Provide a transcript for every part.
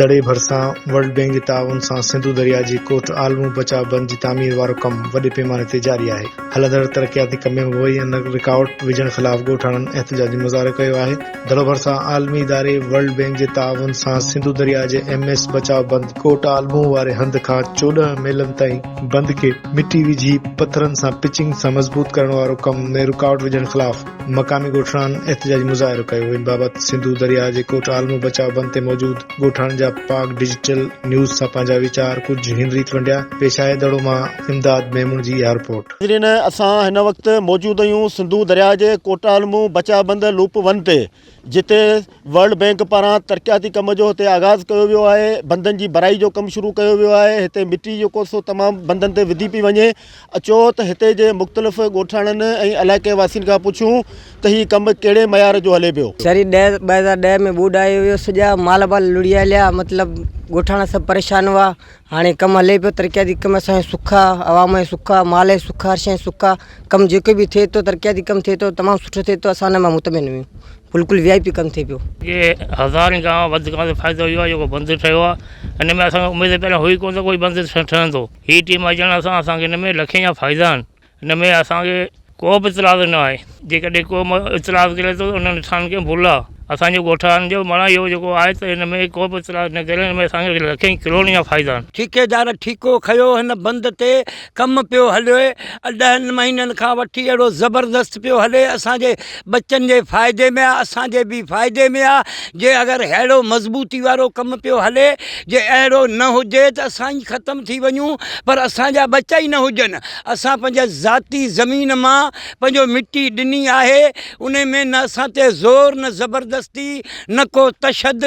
دڙي ڀرسان world bank جي تعاون سان سنڌو درياء جي ڪوٽ عالمو بچاء بند جي تعمير وارو ڪم وڏي پيماني تي جاري آهي. هلندڙ ترقياتي ڪم ۾ مبينا رڪاوٽ وجهڻ خلاف ڳوٺاڻن احتجاجي مظاهرو ڪيو آهي. دڙو ڀرسان عالمي اداري ورلڊ بئنڪ جي تعاون سان سنڌو درياء جي ايم ايس بچاء بند ڪوٽ عالمو واري هنڌ کان 14 ميلن تائين بند کي مٽي وجهي پٿرن سان پچنگ سان مضبوط ڪرڻ وارو ڪم ۾ رڪاوٽ وجهڻ خلاف مقامي ڳوٺاڻن احتجاجي مظاهرو ڪيو. ان بابت سنڌو درياهه جي ڪوٽ عالمو بچاء بند تي موجود ڳوٺاڻن جا پاڪ ڊجيٽل نيوز سان پنهنجا ويچار ڪجهه هن ريت ونڊيا. پيش آهي دڙو مان امداد ميمڻ جي اها رپورٽ. ناظرين اسان هن وقت موجود آهيون سنڌو درياهه جي ڪوٽ عالمو بچاء بند لوپ ون تي جتي ورلڊ بئنڪ پاران ترقياتي ڪم جو هتي آغاز ڪيو ويو آهي بندن جي ڀرائي جو ڪم شروع ڪيو ويو آهي هتي مٽي جيڪو سو تمام بندن تي وڌي پئي وڃي اچو ته هتي جي مختلف ڳوٺاڻن ۽ علائقي واسين کان پڇون ته هي ڪم ڪهڙي معيار جو هلي پيو. سري ڏهه 2010 ۾ ٻوڏ آئي هئي سڄا مال وال لڙي هليا مطلب ڳوٺاڻا سڀ پريشان هئا هاڻي ڪم هلي پيو ترقياتي ڪم اسان جو سک آ عوام جو سک آ مال جو سک آ هر شي جو سک آ ڪم جيڪو به ٿئي ٿو ترقياتي ڪم ٿئي ٿو تمام سٺو ٿئي ٿو اسان ان مان مطمئن آهيون بلڪل وي آء پي ڪم ٿئي پيو. جي هزارين کان وڌ کان وڌ فائدو اهو آهي جيڪو بند ٺهيو آهي ان ۾ اسان کي اميد پهريان هئي ڪونه ته ڪوئي بند ٺهندو هي ٽيم اچڻ سان اسان کي ان ۾ لکين جا فائدا آهن ان ۾ اسان کي ڪو به اعتراض نه آهي جيڪڏهن ڪو اعتراض ڪري ٿو ته انهن انسانن کي ڀل آهي اسان جي ڳوٺاڻن جو معنيٰ اهو جيڪو آهي ته ان ۾ ڪو به اعتراض نه ڪري ان ۾ اسان کي لکين ڪروڙن جا فائدا آهن. ٺيڪيدار ٺيڪو کنيو هن بند تي ڪم پيو هلي ڏهن مهينن کان وٺي اهڙو زبردست پيو هلي اسان جي ٻچن جي فائدي ۾ آ اسان جي به فائدي ۾ آ جي اگر ههڙو مضبوطي وارو ڪم پيو هلي جي اهڙو نه هجي ته اسان ئي ختم ٿي وڃون پر اسان جا ٻچا ئي نه هجن اسان پنهنجي ذاتي زمين مان پنهنجو مٽي ڏني آهي ان ۾ نه اسان تي زور نه زبردستي نه ڪو تشد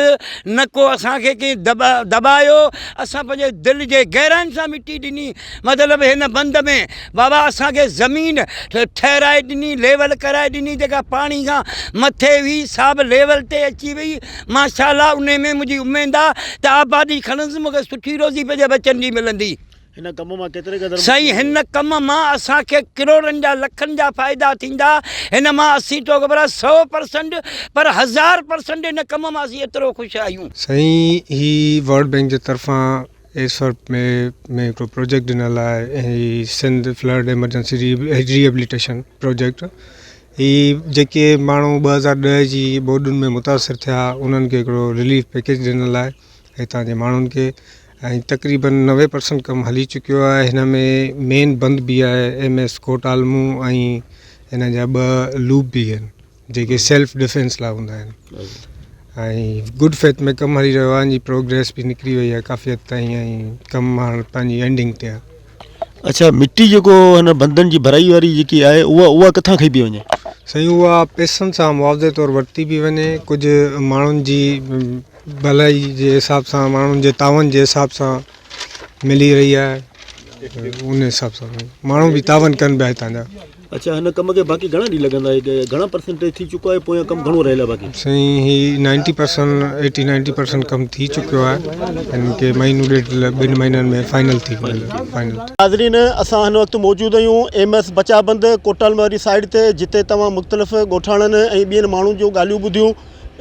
نه ڪو اسان کي ڪنهن دٻايو اسان پنهنجي دل جي گهراين سان مٽي ڏني مطلب هن بند ۾ بابا اسان کي زمين ٺهرائي ڏني ليول ڪرائي ڏني جيڪا پاڻي کان مٿي هئي سا به ليول تي اچي وئي ماشاء الله ان ۾ منهنجي اميد آ ته آبادي کڻندس مون کي سٺي روزي پنهنجي ٻچن جي ملندي. هن ڪم مان ڪيتري قدر سائين هن ڪم مان اسان کي ڪروڙن جا لکن جا فائدا ٿيندا هن مان اسين تو خبر آ 100% پر 1000% هن ڪم مان اسين ايترو خوش آهيون. سائين هي ورلڊ بينڪ جي طرفان ايس فار ۾ ۾ هڪڙو پروجيڪٽ ڏنل آهي هي Sindh flood emergency rehabilitation project هي جيڪي ماڻهو 2010 جي ٻوڏن ۾ متاثر ٿيا انهن کي هڪڙو رليف پيڪيج ڏنل آهي هتان جي ماڻهن کي ۽ تقريبن 90 پرسنٽ ڪم هلي چڪيو آهي هن ۾ مين بند به آهي ايم ايس ڪوٽ عالمو ۽ هن جا ٻه لوپ به آهن جيڪي سيلف ڊفينس لاء هوندا آهن ۽ گڊ فيٿ ۾ ڪم هلي رهيو آهي ان جي پروگريس به نڪري وئي آهي ڪافي حد تائين ۽ ڪم هاڻ پنهنجي اينڊنگ تي آهي. اڇا مٽي جيڪو هن بندن جي ڀرائي واري جيڪي آهي اها اها ڪٿان کئي پئي وڃي؟ سائين اها پئسن سان معاوضي طور ورتي پئي وڃي ڪجهه ماڻهن جي ڀلائي جي حساب سان ماڻهن جي تعاون جي حساب سان ملي رهي آهي ان حساب سان ماڻهو به تعاون ڪن پيا هتان جا. اڇا هن ڪم کي باقي گهڻا ڏينهن لڳندا هي گهڻا پرسنٽيج ٿي چڪو آهي پويان ڪم گهڻو رهيل آهي باقي. سائين هي ninety percent eighty ninety percent ڪم ٿي چڪيو آهي هن کي مهينو ڏيڍ ٻن مهينن ۾ فائنل ٿي ويندو فائنل. ناظرين اسان هن وقت موجود آهيون ايم ايس بچا بند ڪوٽال واري سائيڊ تي جتي توهان مختلف ڳوٺاڻن ۽ ٻين ماڻهن جون ڳالهيون ٻڌيون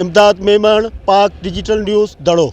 امداد ميمڻ پاڪ ڊجيٽل نيوز دڙو.